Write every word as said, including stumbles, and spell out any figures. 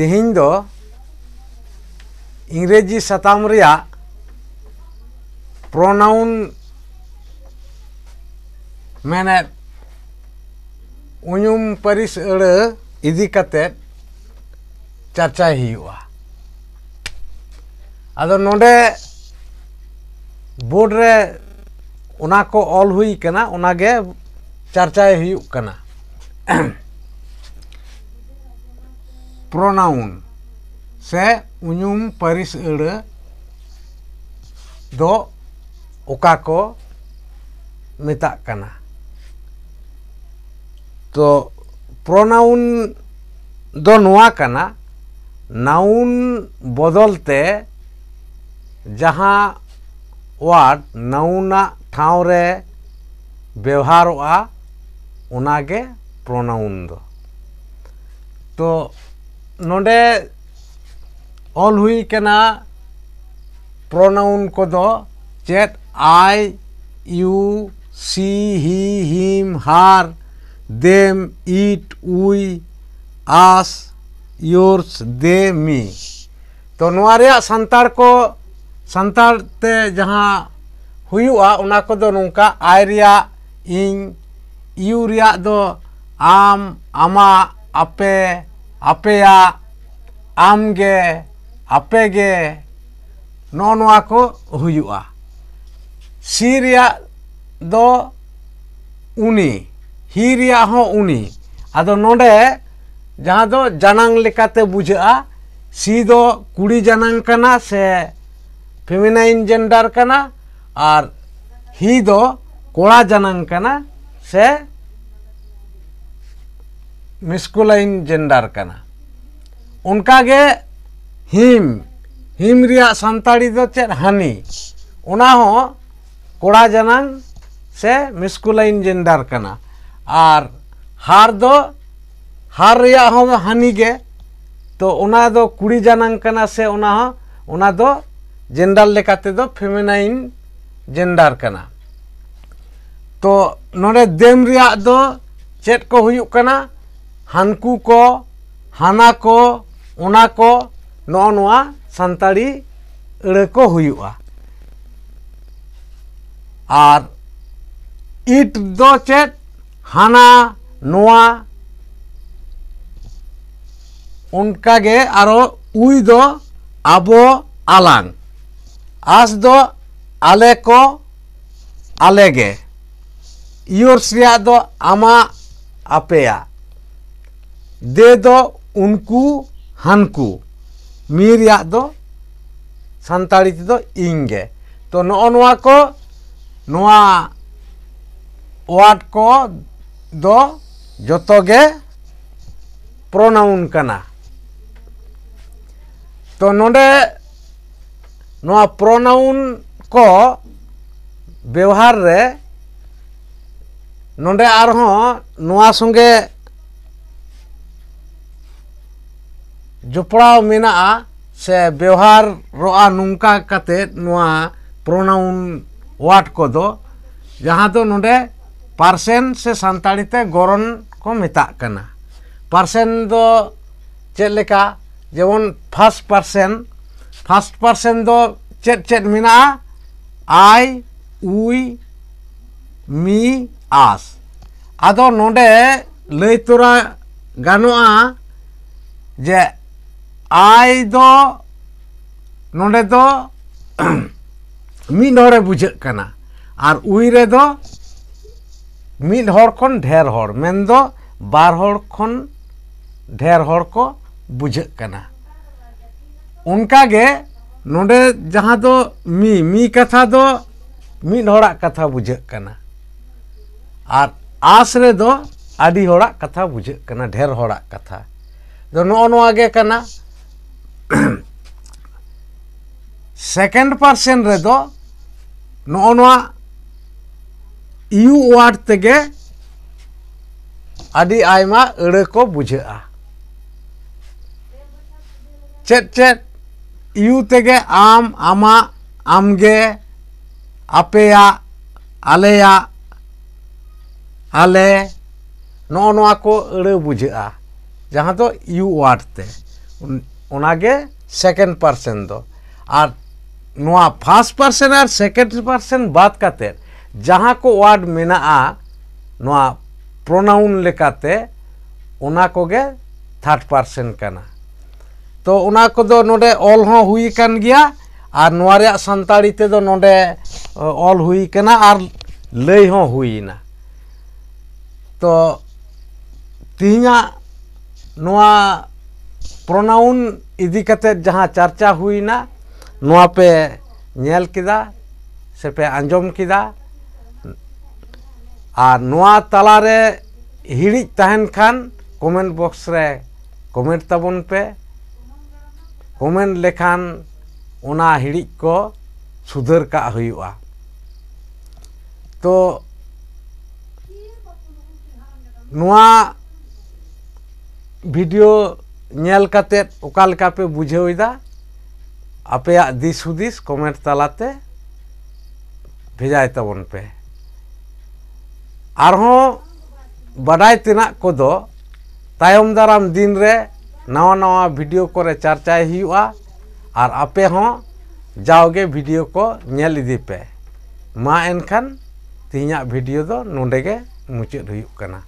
ᱛᱮᱦᱮᱧ ᱫᱚ ᱤᱝᱨᱮᱡᱤ ᱥᱟᱛᱟᱢ ᱨᱮᱭᱟᱜ ᱯᱨᱚᱱᱟᱣᱩᱱ, ᱢᱮᱱᱮᱫ ᱩᱧᱩᱢ ᱯᱟᱹᱨᱤᱥ ᱟᱹᱲᱟᱹ ᱤᱫᱤ ᱠᱟᱛᱮ ᱪᱟᱨᱪᱟᱭ ᱦᱩᱭᱩᱜᱼᱟ᱾ ᱟᱫᱚ ᱱᱚᱰᱮ ᱵᱳᱨᱰ ᱨᱮ ᱚᱱᱟ ᱠᱚ ᱚᱞ ᱦᱩᱭ ᱠᱟᱱᱟ, ᱚᱱᱟᱜᱮ ᱪᱟᱨᱪᱟᱭ ᱦᱩᱭᱩᱜ ᱠᱟᱱᱟ᱾ ᱯᱨᱚᱱᱟᱣᱩᱱ ᱥᱮ ᱩᱧᱩᱢ ᱯᱟᱹᱨᱤᱥ ᱟᱹᱲᱟᱹ ᱫᱚ ᱚᱠᱟ ᱠᱚ ᱢᱮᱛᱟᱜ ᱠᱟᱱᱟ? ᱛᱚ ᱯᱨᱚᱱᱟᱣᱩᱱ ᱫᱚ ᱱᱚᱣᱟ ᱠᱟᱱᱟ, ᱱᱟᱣᱩᱱ ᱵᱚᱫᱚᱞ ᱛᱮ ᱡᱟᱦᱟᱸ ᱣᱟᱨᱰ ᱱᱟᱣᱩᱱᱟᱜ ᱴᱷᱟᱶ ᱨᱮ ᱵᱮᱣᱦᱟᱨᱚᱜᱼᱟ, ᱚᱱᱟᱜᱮ ᱯᱨᱚᱱᱟᱣᱩᱱ ᱫᱚ᱾ ᱛᱚ ᱱᱚᱰᱮ ᱚᱞ ᱦᱩᱭ ᱠᱟᱱᱟ ᱯᱨᱚᱱᱟᱣᱩᱱ ᱠᱚᱫᱚ ᱪᱮᱫ? I, you, she, he, him, her, them, it, we, us, yours, they, me. ᱛᱚ ᱱᱚᱣᱟ ᱨᱮᱭᱟᱜ ᱥᱟᱱᱛᱟᱲ ᱠᱚ, ᱥᱟᱱᱛᱟᱲ ᱛᱮ ᱡᱟᱦᱟᱸ ᱦᱩᱭᱩᱜᱼᱟ, ᱚᱱᱟ ᱠᱚᱫᱚ ᱱᱚᱝᱠᱟ: I ᱨᱮᱭᱟᱜ ᱤᱧ, you ᱨᱮᱭᱟᱜ ᱫᱚ ᱟᱢ, ᱟᱢᱟᱜ, ᱟᱯᱮ, ᱟᱯᱮᱭᱟᱜ, ᱟᱢᱜᱮ, ᱟᱯᱮᱜᱮ, ᱱᱚᱜᱼᱚ ᱱᱚᱣᱟ ᱠᱚ ᱦᱩᱭᱩᱜᱼᱟ᱾ She ᱨᱮᱭᱟᱜ ᱫᱚ ᱩᱱᱤ, he ᱨᱮᱭᱟᱜ ᱦᱚᱸ ᱩᱱᱤ᱾ ᱟᱫᱚ ᱱᱚᱰᱮ ᱡᱟᱦᱟᱸ ᱫᱚ ᱡᱟᱱᱟᱝ ᱞᱮᱠᱟᱛᱮ ᱵᱩᱡᱷᱟᱹᱜᱼᱟ, she ᱫᱚ ᱠᱩᱲᱤ ᱡᱟᱱᱟᱝ ᱠᱟᱱᱟ ᱥᱮ feminine gender ᱠᱟᱱᱟ, ᱟᱨ he ᱫᱚ ᱠᱚᱲᱟ ᱡᱟᱱᱟᱝ ᱠᱟᱱᱟ ᱥᱮ masculine gender ᱠᱟᱱᱟ᱾ ᱚᱱᱠᱟᱜᱮ him, him ᱨᱮᱭᱟᱜ ᱥᱟᱱᱛᱟᱲᱤ ᱫᱚ ᱪᱮᱫ? ᱦᱟᱹᱱᱤ᱾ ᱚᱱᱟ ᱦᱚᱸ ᱠᱚᱲᱟ ᱡᱟᱱᱟᱝ ᱥᱮ masculine gender ᱠᱟᱱᱟ᱾ ᱟᱨ her ᱫᱚ, her ᱨᱮᱭᱟᱜ ᱦᱚᱸ ᱦᱟᱹᱱᱤ ᱜᱮ, ᱛᱚ ᱚᱱᱟ ᱫᱚ ᱠᱩᱲᱤ ᱡᱟᱱᱟᱝ ᱠᱟᱱᱟ ᱥᱮ ᱚᱱᱟ ᱦᱚᱸ, ᱚᱱᱟ ᱫᱚ gender ᱞᱮᱠᱟ ᱛᱮᱫᱚ feminine gender ᱠᱟᱱᱟ᱾ ᱛᱚ ᱱᱚᱰᱮ them ᱨᱮᱭᱟᱜ ᱫᱚ ᱪᱮᱫ ᱠᱚ ᱦᱩᱭᱩᱜ ᱠᱟᱱᱟ? ᱦᱟᱱᱠᱩ ᱠᱚ, ᱦᱟᱱᱟ ᱠᱚ, ᱚᱱᱟ ᱠᱚ, ᱱᱚᱜᱼᱚ ᱱᱚᱣᱟ ᱥᱟᱱᱛᱟᱲᱤ ᱟᱹᱲᱟᱹ ᱠᱚ ᱦᱩᱭᱩᱜᱼᱟ᱾ ᱟᱨ ᱤᱴ ᱫᱚ ᱪᱮᱫ? ᱦᱟᱱᱟ ᱱᱚᱣᱟ᱾ ᱚᱱᱠᱟᱜᱮ ᱟᱨᱚ ᱩᱭ ᱫᱚ ᱟᱵᱚ ᱟᱞᱟᱝ, ᱟᱥ ᱫᱚ ᱟᱞᱮ ᱠᱚ ᱟᱞᱮ ᱜᱮ, ᱤᱭᱳᱨᱥ ᱨᱮᱭᱟᱜ ᱫᱚ ᱟᱢᱟᱜ ᱟᱯᱮᱭᱟᱜ, ᱫᱮ ᱫᱚ ᱩᱱᱠᱩ ᱦᱟᱱᱠᱩ, ᱢᱤ ᱨᱮᱭᱟᱜ ᱫᱚ ᱥᱟᱱᱛᱟᱲᱤ ᱛᱮᱫᱚ ᱤᱧ ᱜᱮ᱾ ᱛᱚ ᱱᱚᱜᱼᱚ ᱱᱚᱣᱟ ᱠᱚ, ᱱᱚᱣᱟ ᱣᱟᱨᱰ ᱠᱚ ᱫᱚ ᱡᱚᱛᱚ ᱜᱮ ᱯᱨᱚᱱᱟᱣᱩᱱ ᱠᱟᱱᱟ᱾ ᱛᱚ ᱱᱚᱰᱮ ᱱᱚᱣᱟ ᱯᱨᱚᱱᱟᱣᱩᱱ ᱠᱚ ᱵᱮᱣᱦᱟᱨ ᱨᱮ ᱱᱚᱰᱮ ᱟᱨᱦᱚᱸ ᱱᱚᱣᱟ ᱥᱚᱸᱜᱮ ᱡᱚᱯᱲᱟᱣ ᱢᱮᱱᱟᱜᱼᱟ ᱥᱮ ᱵᱮᱣᱦᱟᱨᱚᱜᱼᱟ ᱱᱚᱝᱠᱟ ᱠᱟᱛᱮ ᱱᱚᱣᱟ ᱯᱨᱚᱱᱟᱣᱩᱱ ᱣᱟᱨᱰ ᱠᱚᱫᱚ, ᱡᱟᱦᱟᱸ ᱫᱚ ᱱᱚᱰᱮ ᱯᱟᱨᱥᱮᱱ ᱥᱮ ᱥᱟᱱᱛᱟᱲᱤ ᱛᱮ ᱜᱚᱨᱚᱱ ᱠᱚ ᱢᱮᱛᱟᱜ ᱠᱟᱱᱟ᱾ ᱯᱟᱨᱥᱮᱱ ᱫᱚ ᱪᱮᱫ ᱞᱮᱠᱟ? ᱡᱮᱢᱚᱱ ᱯᱷᱟᱥᱴ ᱯᱟᱨᱥᱮᱱ, ᱯᱷᱟᱥᱴ ᱯᱟᱨᱥᱮᱱ ᱫᱚ ᱪᱮᱫ ᱪᱮᱫ ᱢᱮᱱᱟᱜᱼᱟ? ᱟᱭ, ᱩᱭ, ᱢᱤ, ᱟᱥ᱾ ᱟᱫᱚ ᱱᱚᱰᱮ ᱞᱟᱹᱭ ᱛᱚᱨᱟ ᱜᱟᱱᱚᱜᱼᱟ ᱡᱮ ᱟᱭ ᱫᱚ ᱱᱚᱰᱮ ᱫᱚ ᱢᱤᱫ ᱦᱚᱲᱮ ᱵᱩᱡᱷᱟᱹᱜ ᱠᱟᱱᱟ, ᱟᱨ ᱩᱭ ᱨᱮᱫᱚ ᱢᱤᱫ ᱦᱚᱲ ᱠᱷᱚᱱ ᱰᱷᱮᱨ ᱦᱚᱲ, ᱢᱮᱱᱫᱚ ᱵᱟᱨ ᱦᱚᱲ ᱠᱷᱚᱱ ᱰᱷᱮᱨ ᱦᱚᱲ ᱠᱚ ᱵᱩᱡᱷᱟᱹᱜ ᱠᱟᱱᱟ᱾ ᱚᱱᱠᱟᱜᱮ ᱱᱚᱰᱮ ᱡᱟᱦᱟᱸ ᱫᱚ ᱢᱤ, ᱢᱤ ᱠᱟᱛᱷᱟ ᱫᱚ ᱢᱤᱫ ᱦᱚᱲᱟᱜ ᱠᱟᱛᱷᱟ ᱵᱩᱡᱷᱟᱹᱜ ᱠᱟᱱᱟ, ᱟᱨ ᱟᱥ ᱨᱮᱫᱚ ᱟᱹᱰᱤ ᱦᱚᱲᱟᱜ ᱠᱟᱛᱷᱟ ᱵᱩᱡᱷᱟᱹᱜ ᱠᱟᱱᱟ, ᱰᱷᱮᱨ ᱦᱚᱲᱟᱜ ᱠᱟᱛᱷᱟ᱾ ᱫᱚ ᱱᱚᱜᱼᱚ ᱱᱚᱣᱟ ᱜᱮ ᱠᱟᱱᱟ᱾ ᱥᱮᱠᱮᱱᱰ ᱯᱟᱨᱥᱮᱱ ᱨᱮᱫᱚ ᱱᱚᱜᱼᱚ ᱱᱚᱣᱟ ᱤᱭᱩ ᱣᱟᱨᱰ ᱛᱮᱜᱮ ᱟᱹᱰᱤ ᱟᱭᱢᱟ ᱟᱹᱲᱟᱹ ᱠᱚ ᱵᱩᱡᱷᱟᱹᱜᱼᱟ᱾ ᱪᱮᱫ ᱪᱮᱫ? ᱤᱭᱩ ᱛᱮᱜᱮ ᱟᱢ, ᱟᱢᱟᱜ, ᱟᱢᱜᱮ, ᱟᱯᱮᱭᱟᱜ, ᱟᱞᱮᱭᱟᱜ, ᱟᱞᱮ, ᱱᱚᱜᱼᱚ ᱱᱚᱣᱟ ᱠᱚ ᱟᱹᱲᱟᱹ ᱵᱩᱡᱷᱟᱹᱜᱼᱟ, ᱡᱟᱦᱟᱸ ᱫᱚ ᱤᱭᱩ ᱣᱟᱨᱰ ᱛᱮ᱾ ᱚᱱᱟᱜᱮ second person ᱫᱚ᱾ ᱟᱨ ᱱᱚᱣᱟ first person ᱟᱨ second person ᱵᱟᱫ ᱠᱟᱛᱮ ᱡᱟᱦᱟᱸ ᱠᱚ word ᱢᱮᱱᱟᱜᱼᱟ ᱱᱚᱣᱟ pronoun ᱞᱮᱠᱟᱛᱮ, ᱚᱱᱟ ᱠᱚᱜᱮ third person ᱠᱟᱱᱟ᱾ ᱛᱚ ᱚᱱᱟ ᱠᱚᱫᱚ ᱱᱚᱰᱮ ᱚᱞ ᱦᱚᱸ ᱦᱩᱭ ᱟᱠᱟᱱ ᱜᱮᱭᱟ, ᱟᱨ ᱱᱚᱣᱟ ᱨᱮᱭᱟᱜ ᱥᱟᱱᱛᱟᱲᱤ ᱛᱮᱫᱚ ᱱᱚᱰᱮ ᱚᱞ ᱦᱩᱭ ᱟᱠᱟᱱᱟ ᱟᱨ ᱞᱟᱹᱭ ᱦᱚᱸ ᱦᱩᱭ ᱮᱱᱟ᱾ ᱛᱚ ᱛᱮᱦᱮᱧᱟᱜ ᱱᱚᱣᱟ pronoun ᱤᱫᱤ ᱠᱟᱛᱮ ᱡᱟᱦᱟᱸ ᱪᱟᱨᱪᱟ ᱦᱩᱭᱱᱟ, ᱱᱚᱣᱟ ᱯᱮ ᱧᱮᱞ ᱠᱮᱫᱟ ᱥᱮ ᱯᱮ ᱟᱸᱡᱚᱢ ᱠᱮᱫᱟ᱾ ᱟᱨ ᱱᱚᱣᱟ ᱛᱟᱞᱟᱨᱮ ᱦᱤᱲᱤᱡ ᱛᱟᱦᱮᱱ ᱠᱷᱟᱱ comment box ᱨᱮ comment ᱛᱟᱵᱚᱱ ᱯᱮ᱾ Comment ᱞᱮᱠᱷᱟᱱ ᱚᱱᱟ ᱦᱤᱲᱤᱡ ᱠᱚ ᱥᱩᱫᱷᱟᱹᱨ ᱠᱟᱜ ᱦᱩᱭᱩᱜᱼᱟ᱾ ᱛᱚ ᱱᱚᱣᱟ video ᱧᱮᱞ ᱠᱟᱛᱮ ᱚᱠᱟ ᱞᱮᱠᱟ ᱯᱮ ᱵᱩᱡᱷᱟᱹᱣ ᱮᱫᱟ? ᱟᱯᱮᱭᱟᱜ ᱫᱤᱥ ᱦᱩᱫᱤᱥ comment ᱛᱟᱞᱟᱛᱮ ᱵᱷᱮᱡᱟᱭ ᱛᱟᱵᱚᱱ ᱯᱮ᱾ ᱟᱨᱦᱚᱸ ᱵᱟᱰᱟᱭ ᱛᱮᱱᱟᱜ ᱠᱚᱫᱚ ᱛᱟᱭᱚᱢ ᱫᱟᱨᱟᱢ ᱫᱤᱱ ᱨᱮ ᱱᱟᱣᱟ ᱱᱟᱣᱟ video ᱠᱚᱨᱮ ᱪᱟᱨᱪᱟᱭ ᱦᱩᱭᱩᱜᱼᱟ᱾ ᱟᱨ ᱟᱯᱮ ᱦᱚᱸ ᱡᱟᱣᱜᱮ video ᱠᱚ ᱧᱮᱞ ᱤᱫᱤ ᱯᱮ᱾ ᱢᱟ ᱮᱱᱠᱷᱟᱱ ᱛᱮᱦᱮᱧᱟᱜ video ᱫᱚ ᱱᱚᱰᱮ ᱜᱮ ᱢᱩᱪᱟᱹᱫ ᱦᱩᱭᱩᱜ ᱠᱟᱱᱟ᱾